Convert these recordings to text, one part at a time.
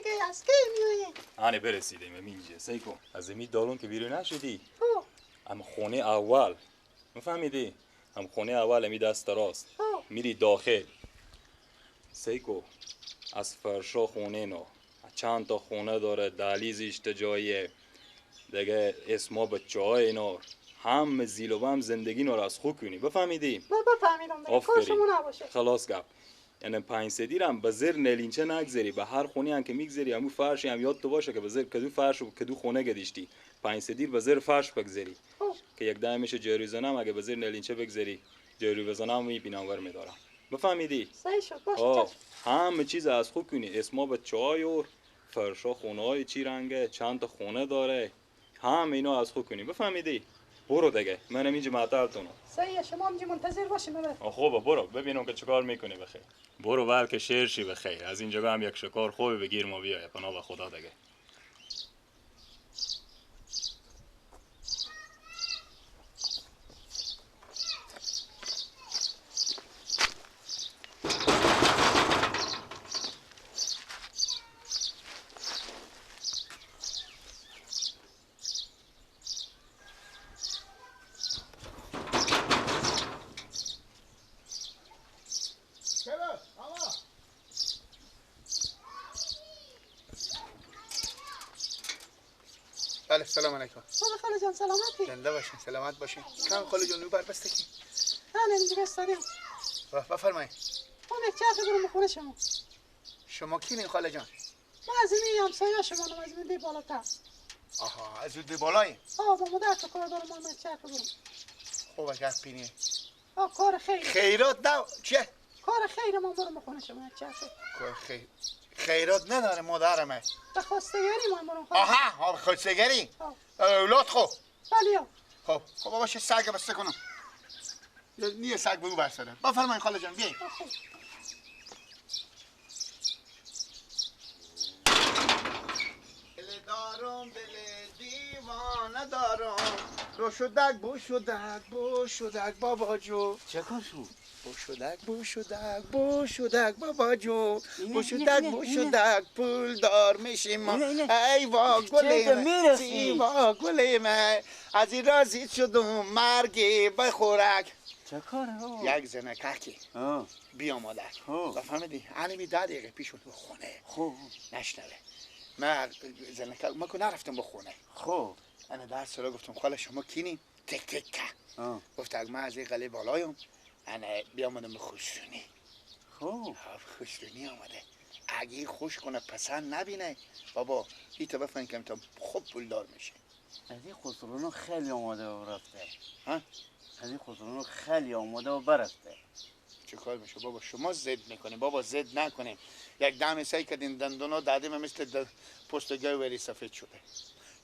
دیگه از کی میایی؟ آنه برسیدیم اینجا. سیکو از می دالون که بیرون نشدی. هم خونه اول. مفهمیدی؟ هم خونه اول می دست راست. میری داخل. سیکو از فرشا خونه نو. چند تا خونه داره، دهلیزش جاییه. دیگه اسما بچه های اینا هم زیل و هم زندگی نو از خو کنی. بفهمیدی؟ من بفهمیدم دیگه. کار شما نباشه. خلاص گپ. یعنی 5 سدیر هم به زیر نلینچه نگذری، به هر خونه هم که میگذری همو فرشی هم یاد تو باشه که به زیر کدو فرش و کدو خونه گدیشتی. 5 سدیر به زیر فرش بگذری که یک دم میشه جاری زنم، اگه به زیر نلینچه بگذری جاری بزنم میبینم ور میدارم. بفهمیدی؟ صحیح شد. باشه. همه چیز از خو کنی. اسما بچه‌های و فرشا خونه های چی رنگه، چند تا خونه داره، هم اینا از خو کنی. بفهمیدی؟ برو دیگه، منم اینجا معطلتونم. صحیح، شما اینجا منتظر باشین. خوبه برو ببینم که چیکار میکنی. بخیر برو بلکه شیر شی. بخیر از اینجا هم یک شکار خوبی بگیر ما بیای. پناه به خدا دیگه. بله سلام علیکم. خاله جان سلامتی. زنده باشین، سلامت باشین. کم خاله جان نو بربستکی. نه اینجا بستادیم. بفرمایید. من یک چرخ برم خونه شما. شما کی خاله جان؟ ما از این همسایه شما، از این دی بالاتر. آها از دی بالایی؟ آه با مادر تو کار دارم، من چرخ برم. خوب اگر پینی. آه کار خیر. خیرات نه چیه؟ کار خیر ما برم خونه شما یک چرخ. کار خیر. خیرات نداره مادرمه. به خواستگاری ما برم. آها خواستگاری. اولاد خو. بله. خب خب بابا چه سگ بسته کنم. نیه سگ به او برسره. بفرمایید خاله جان بیاین. دل دارم دل دیوانه دارم. رو شدک بو شدک بو شدک بابا جو. چه کار شد؟ بو شدک بو شدک بو شدک بابا جو. بو شدک بو شدک پول دار میشیم ما. ای وا گله من، ای وا گله من، از این راضی شدم مرگی بخورک. چه کاره بابا؟ یک زنه ککی بیا مادر. بفهمیدی؟ الان 10 دقیقه پیش به خونه. خب نشنوه. من زنه کک ما که نرفتم به خونه. خب انا در سرا گفتم خاله شما کینی؟ تک تک که. گفت من از این قله بالایم. انا بیامدم به خوشرونی. خب خوشرونی آمده. اگه خوش کنه پسند نبینه بابا ایتا بفهم که تا خوب پولدار میشه. از این خسرونو خیلی آماده و رفته. ها؟ از این خسرونو خیلی آماده و برفته. چه کار میشه بابا؟ شما زد میکنیم بابا، زد نکنیم. یک دم سعی کردین دندونا دادیم مثل پست گوری سفید شده.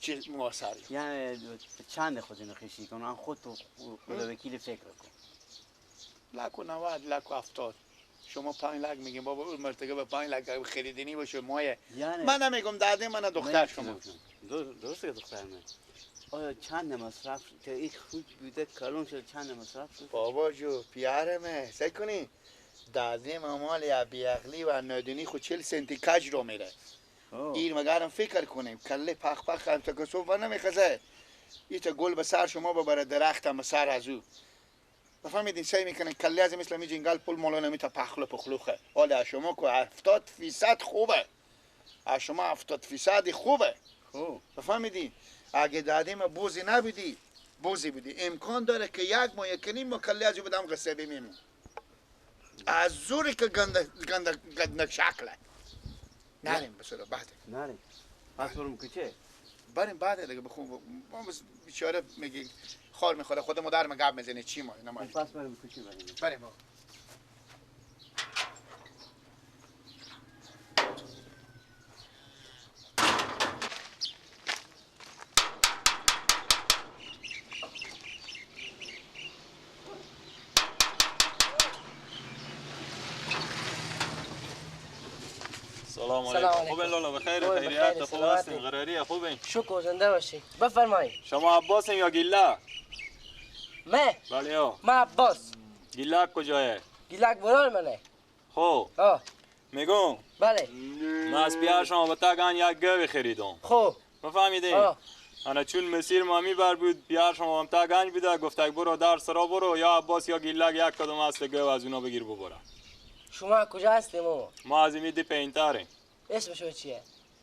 چی موثر؟ یعنی چند خود اینو خشی کن، خود تو خدا وکیل فکر کن. لک و 90 لک و 70. شما 5 لک میگین بابا، اون مرتکه به 5 لک خریدنی باشه مایه. یعنی من نمیگم داده من دختر شما. درسته دختر من. آیا چند مصرف که این خود بوده کلون شد چند مصرف شد؟ بابا جو پیارمه سعی کنی داده مال بیعقلی و نادونی خود 40 سنتی کج رو میره. این مگرم فکر کنیم کله پخ پخ هم تا که صبح نمیخزه. ایتا گل به سر شما ببره درخت هم به سر از او. بفهمیدین سعی میکنن کله از مثل می جنگل پول مالا نمیتا پخلو پخلوخه. حالا شما که 70% خوبه. از شما 70% خوبه. خوب. بفهمیدین اگه دادیم بوزی نبودی بوزی بودی امکان داره که یک ماه یک نیم ماه کله از او بدم قصه بمیمون. از زوری که گنده گنده گنده شکله. نریم بسرا بعد. نریم. پس برم کوچه. بریم بعد دیگه بخون بیچاره میگه خار میخوره خود مادر ما گپ میزنه چی ما اینا ما. پس بریم کوچه بریم. بریم بابا. سلام علیکم. خوبین لالا؟ بخیر خیریت خوب هستین؟ قراری خوبین؟ شکر زنده باشی. بفرمایید. شما عباسین یا گیله؟ من؟ بله. من عباس. گیلک کجایه؟ گیلک برار منه. خب. آه. میگم بله من از پیار شما با تگان یک گوی خریدم. خب مفهمیدی؟ انا چون مسیر مامی بر بود پیار شما هم تا گنج بوده گفت برو در سرا برو یا عباس یا گیلک یک کدوم است گو از اونا بگیر ببره. شما کجا هستی ماما؟ ما از امی دی پینتریم. اسم شما چیه؟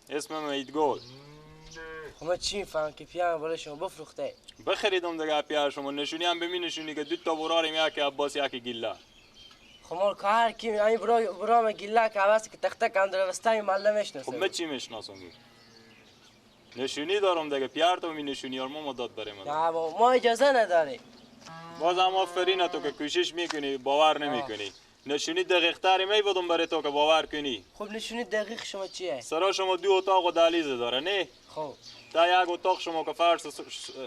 اسمم عیدگل. خب من چی میفهم که پیار بالا شما بفروخته؟ بخریدم دیگه پیار شما نشونی هم به می نشونی که دو تا براریم یک عباس یک گیلک. خب ما که هر کی این برام گیلک عباس که تخته کم داره وسته معلم میشناسه. خب من چی میشناسم؟ نشونی دارم دیگه پیار تو می نشونی یار ما داد برای من. نه بابا ما اجازه نداریم. بازم آفرین تو که کوشش میکنی باور نمیکنی. نشونی دقیق تری می بودم برای تو که باور کنی. خب نشونی دقیق شما چیه؟ سرا شما دو اتاق و دهلیز داره نه؟ خب تا یک اتاق شما که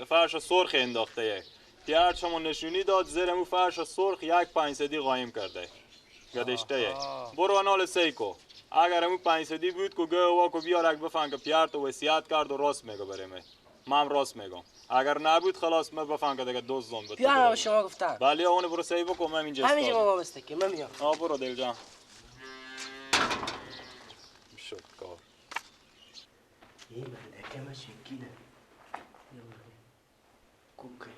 فرش سرخ انداخته یک. پیار شما نشونی داد زیر مو فرش سرخ یک 500 قایم کرده. گدشته یک. برو انال سیکو. اگر امو 500 بود که گه واکو بیارک بفهم که پیار تو وصیت کرد و راست میگه برای من. من راست میگم. اگر نبود خلاص من بفهم که دیگه دزدم بود. پیار شما گفتن. بله اون برو سی بکن من اینجا. همینجا ما وابسته که من میام. آ برو دل جان. شد کار. این ملکه ما شکینه. کوکه.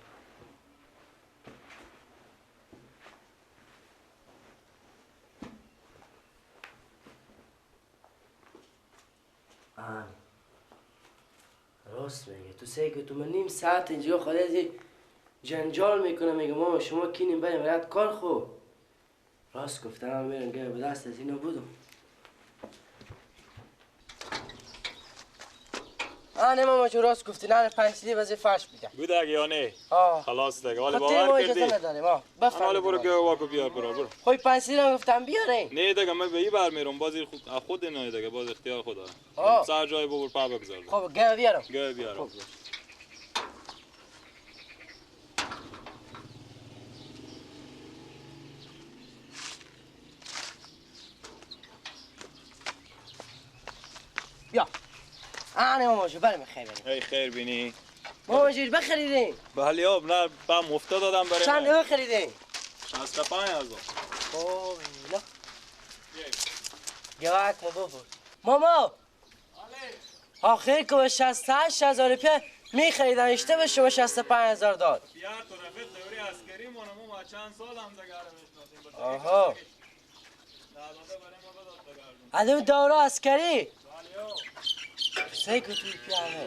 آن راست میگه تو سعی که تو من نیم ساعت اینجا خالی جنجال میکنه میگه ماما شما کینیم بریم برات کار. خو راست گفتم من میرم گه به دست از اینو بودم. آنه ماما چون راست گفتی نه 5 وزیر فرش بوده بوده یا نه؟ خلاص دیگه حالا باور کردی؟ اجازه نداریم. بفرمایید. حالا برو گه واکو بیار برو برو. خب 5 هم گفتم بیارین. نه دیگه من به این بر میرم باز خود نه دیگه باز اختیار خود دارم. سر جای ببر پا بگذار. خب گه بیارم. گه بیارم. بیا. آنه ماما جو برم خیر بینی. ای خیر بینی. ماما جو بخریدین. بله آب نه با مفته دادم برای. چند بخریدین؟ 65,000. خب نه. گواک ما ببر. ماما. آخر که 68,000 روپیه میخریدن اشته به شما 65,000 داد. بیار تو رفیق دوری عسکری مونم ما چند سال هم دیگه رو میشناسیم. آها. ادم دوره عسکری. سعی که توی پیامه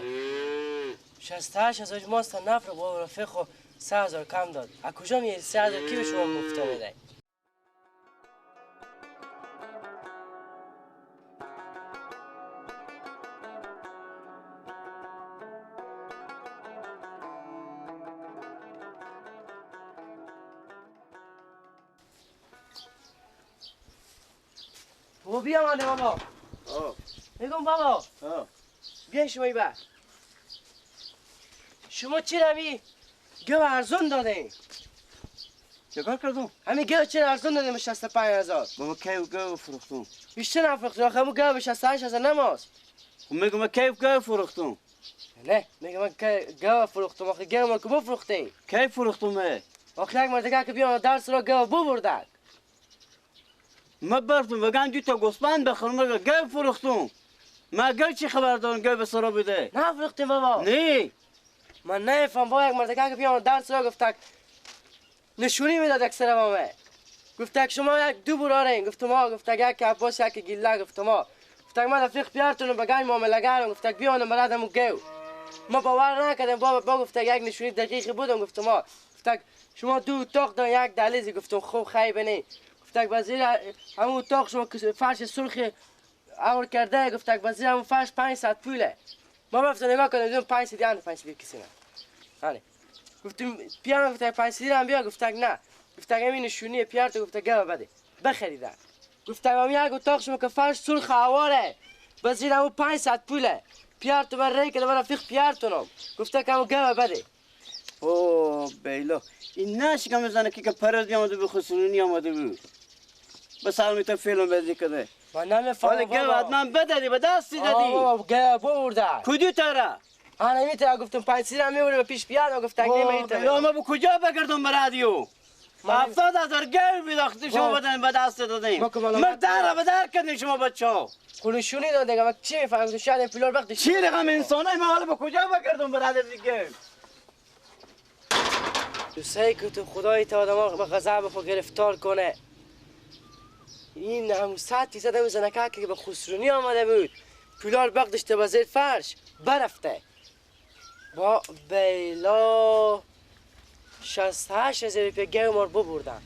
68,000 ماست نفر با رفیق خو 3,000 کم داد. از کجا میاری 3,000 کی به شما مفته میده؟ بابا بیا مانه بابا. میگم بابا بیا شما ای بر. شما چرا همی گو ارزون دادین؟ چه کار کردم؟ همین گو چرا ارزون دادیم 65,000؟ بابا کی گو فروختم؟ بیشتر نفروختم آخه همون گو به 68,000 نماست. خب میگم کی گو فروختم؟ نه میگم من گو فروختم آخه گو ما که بفروختیم. کی فروختم؟ آخه یک مرد که بیام درس را گو ببردن. ما بردم بگم دو تا گوسفند بخرم گو فروختم. ما گو چی خبر دارم گو به سرا بوده؟ نفروختیم بابا. نه من نفهم با یک مرد که بیام درس را گفت نشونی میداد اکثر با من. گفت شما یک دو برارین. گفتم ها. گفت یک عباس یک گیله. گفتم ها. گفت من رفیق پیارتونم بگم معامله گرم. گفت بیانم برادم و گو. ما باور نکردم بابا. با گفت یک نشونی دقیقی بودم. گفتم ها. گفت شما دو اتاق دارین یک دهلیزی. گفتم خوب خیلی بنی. گفت وزیر همون اتاق شما فرش سرخ اور کرده. گفت وزیر همون فرش 500 پوله. ما رفتم نگاه کردم دیدم 500 یعنی 500 کسی نه. آره. گفتم پیانو گفت 500 هم بیا. گفت نه. گفت همین نشونی پیارت. گفت گو بده بخریدن. گفت هم یک اتاق شما که فرش سرخ آواره وزیر همون 500 پوله. پیارتو من ری کردم من رفیق پیارتونم. گفت که همون گو بده. او بیلا این نشه که میزنه که پرز بیامده به خسرونی آمده بود. به سلامتی فیلم بازی کرده. من نمیفهمم. حالا گو حتما بدادی به دستی دادی. بابا گو برده. کدو تره؟ انا میتونم گفتم 500 هم میبره به پیش پیانو. گفت نمیتونم. ما به کجا بگردم برادیو؟ 70,000 گل میداختی شما بدن به دست دادیم. مردار به در کردیم شما بچه‌ها. خونشونی داد دیگه من چی میفهمم شاید پولار وقتی چی رقم انسانای ما حالا به کجا بگردم برادر دیگه. تو سعی که تو خدای تا آدم به غضب خود گرفتار کنه. این همون 100% همون زنکه که به خسرونی آمده بود پولار بغدشته به زیر فرش برفته با بیلا 68,000 روپیه گیو مار ببردن.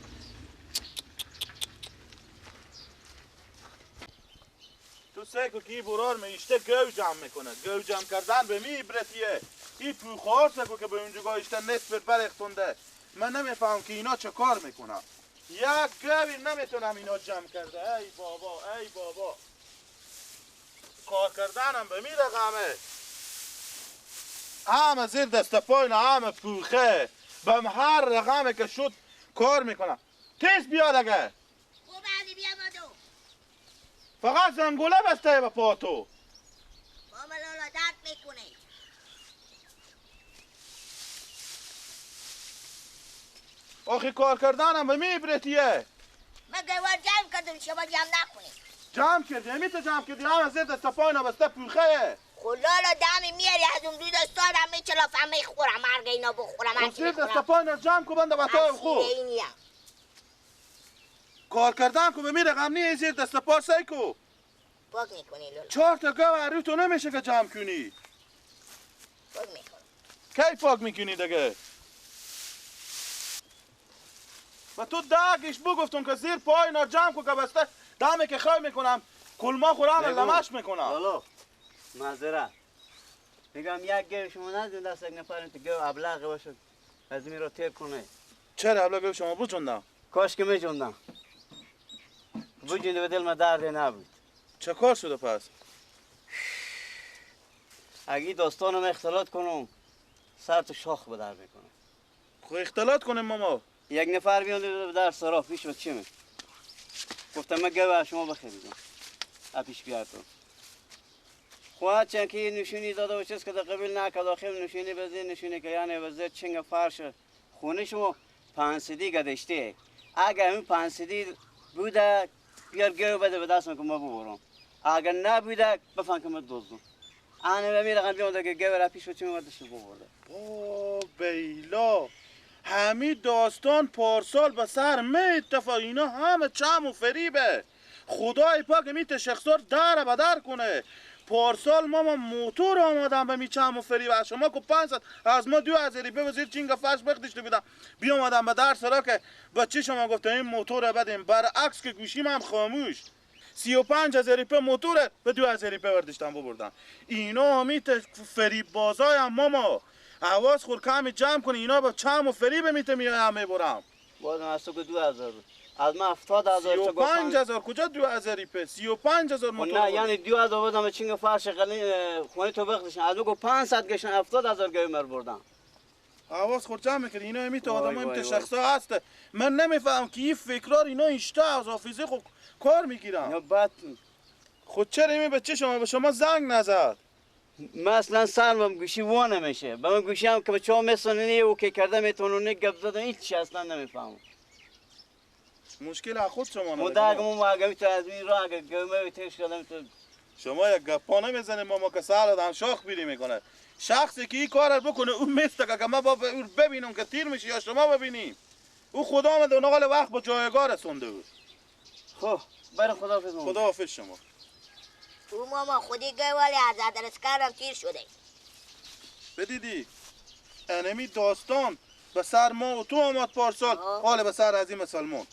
تو سعی که این برار میشته گو جمع میکنه. گو جمع کردن به می عبرتیه. این پوخار سکو که به اونجا ایشته نصف برختونده. من نمیفهم که اینا چه کار میکنن. یک گوی نمیتونم اینا جمع کرده. ای بابا ای بابا، کار کردنم به می رقمه. همه زیر دست پایین، همه پوخه، به هر رقمه که شد کار میکنم. تیز بیا دیگه. خوب علی بیا با تو. فقط زنگوله بسته به پا تو. بابا لالا درد میکنه. آخی کار کردنم به می برتیه. من گوار جمع کردم شما جمع نکنی. جمع کردی، همی تو جمع کردی، همه زیر دست پایین بسته پوخه. خلالا دمی میاری از اون دو دستان هم میچلافم میخورم مرگ اینا بخورم. خب زیر دست پایین جمع کن بنده بطای خو. کار کردن کو به می رقم نیه. زیر دست پا سعی کو. پاک میکنی لالا. 4 تا گاو عروی تو نمیشه که جمع کنی. پاک میکنم. کی پاک میکنی دیگه؟ و تو دگش بگفتم که زیر پای اینا جمع کو که بسته دمه که خواهی میکنم کلما خورم لمش میکنم. لالا معذرت میگم یک گیو شما ندید دست یک نفر تو گیو ابلغ باشه از می رو تیر کنه. چرا ابلغ گیو شما بجوندم؟ کاش که میجوندم. بجونده به دل من درد نبود. چه کار شده پس؟ اگه داستانم اختلاط کنم سر تو شاخ به در میکنه. خب اختلاط کنیم ماما. یک نفر بیاد به در صراف پیش چی می؟ گفتم من گیو شما بخریدم. اپیش بیار تو. خواهد چند که نشونی داده و چیز که قبیل نکرد آخر نشونی بزیر نشونی که یعنی بزیر چنگ فرش خونه شما 500 گدشته. اگر این 500 بوده بیار گیو بده به دستم که ما ببرم. اگر نبوده بفهم که ما دزدم. آنه به میرقم بیام که گیو را پیش بچیم و داشت ببرده. او بیلا همی داستان پارسال به سر می اتفاق. اینا همه چم و فریبه. خدای پاک میت شخصار در به در کنه. پارسال ما موتور آمدم به میچم و فریب از شما که 500 از ما 2000 روپیه وزیر چینگ فرش بخدشته بودم. بیامدم به در سرا که بچه شما گفته این موتور بدیم، برعکس که گوشیم هم خاموش. 35,000 روپیه موتور به 2000 روپیه برداشتم ببردم. اینا میت فریب بازای هم ماما. حواس خور کمی جمع کنی اینا با چم و فریب میت میایم میبرم. بازم از تو که 2000 از من 70,000 35,000 کجا 2000 روپیه؟ 35,000 موتور. نه یعنی 2000 بودم چینگ فرش قلی خونه تو بخدشن از بگو 500 گشن 70,000 گوی مر بردم. حواس خور جمع میکرد اینا میت آدم میت شخصا هست. من نمیفهم که این فکرار اینا ایشتا از حافظه خود کار میگیرن. یا بعد خود چرا این بچه شما به شما زنگ نزد؟ من اصلا سرم گوشی وا نمیشه. به من گوشی هم که بچه‌ها میسونن اوکی کرده میتونن گپ زدن هیچ چی اصلا نمیفهمم. مشکل از خود شما نبود. مو اگه تو از این راه اگه گمه تیش کردم تو شما یک گپا نمیزنه ماما که سر آدم شاخ بیری میکنه. شخصی که این کار رو بکنه اون مثل که ما با او ببینم که تیر میشه یا شما ببینیم. او خدا آمده اون حال وقت با جایگاه رسونده بود. خب برای خداحافظ ماما. خداحافظ شما. او ماما خودی گوالی از ادرس کردم تیر شده. بدیدی انمی داستان به سر ما و تو آمد پارسال، حال به سر عظیم مسلمان.